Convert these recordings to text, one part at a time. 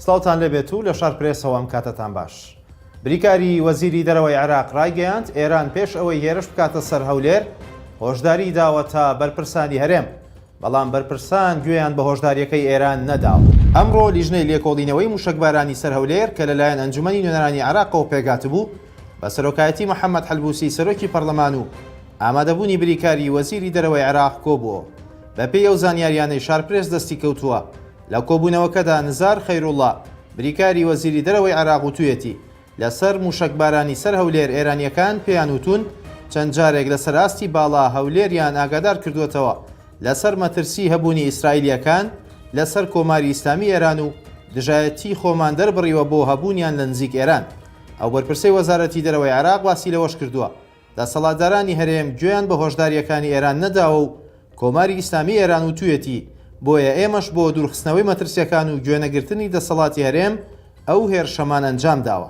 سڵاوتان لێبێت و لە شار پرێسەوە ئەم کاتەتان باش. بریکاری وەزیری دەرەوەی عێراق ڕایگەیاند، ئێران پێش ئەوەی هێرش بکاتە سەر هەولێر، هۆشداریی داوەتە بەرپرسانی هەرێم، بەڵام بەرپرسان گوێیان بە هۆشدارییەکەی ئێران نەداوە. ئەمڕۆ لیژنەی لێکۆڵینەوەی مووشەکبارانی سەر هەولێر کە لەلایەن ئەنجومەنی نوێنەرانی عێراقەوە پێکهاتبوو، بە سەرۆکایەتی محەمەد حەلبوسی سەرۆکی پەرلەمان و ئامادەبوونی بریکاری وەزیری دەرەوەی عێراق کۆبووەوە. بەپێی ئەو زانیارییانەی شارپرێس دەستی کەوتووە، لە کۆبوونەوەکەدا نزار خەیروڵڵا، بریکاری وەزیری دەرەوەی عێراق وتوویەتی، لەسەر مووشەکبارانی سەر هەولێر ئێرانییەکان پێیان وتوون چەند جارێک لەسەر ئاستی باڵا هەولێریان ئاگادار کردووەتەوە لەسەر مەترسی هەبوونی ئیسرائیلییەکان لەسەر کۆماری ئیسلامی ئێران و دژایەتی خۆمان دەربڕیوە بۆ هەبوونیان لە نزیک ئێران. ئەو بەرپرسەی وەزارەتی دەرەوەی عێراق باسی لەوەش کردووە، دەسەڵاتدارانی هەرێم گوێیان بە هۆشدارییەکانی ئێران نەداوە و کۆماری ئیسلامی ئێران وتوویەتی، بۆیە ئێمەش بۆ دوورخستنەوەی مەترسییەکان و گوێنەگرتنی دەسەڵاتی هەرێم ئەو هێرشەمان ئەنجام داوە.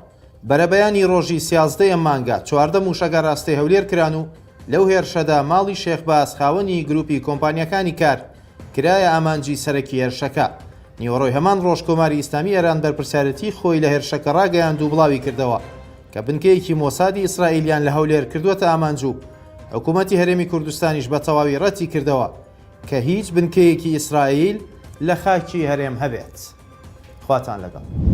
بەرەبەیانی ڕۆژی 13 ئەم مانگە 14 مووشەک ئاراستەی هەولێر کران و لەو هێرشەدا ماڵی شێخ باز خاوەنی گرووپی کۆمپانیاکانی کار کرایە ئامانجی سەرەکی هێرشەکە. نیوەڕۆی هەمان ڕۆژ کۆماری ئیسلامی ئێران بەرپرسیارێتی خۆی لە هێرشەکە ڕاگەیاند و بڵاوی کردەوە کە بنکەیەکی مۆسادی ئیسرائیلیان لە هەولێر کردووەتە ئامانج و حکوومەتی هەرێمی کوردستانیش بە تەواوی ڕەتی کردەوە کە هیچ بنکەیەکی ئیسرائیل لە خاکی هەرێم هەبێت. خواتان لەگەڵ.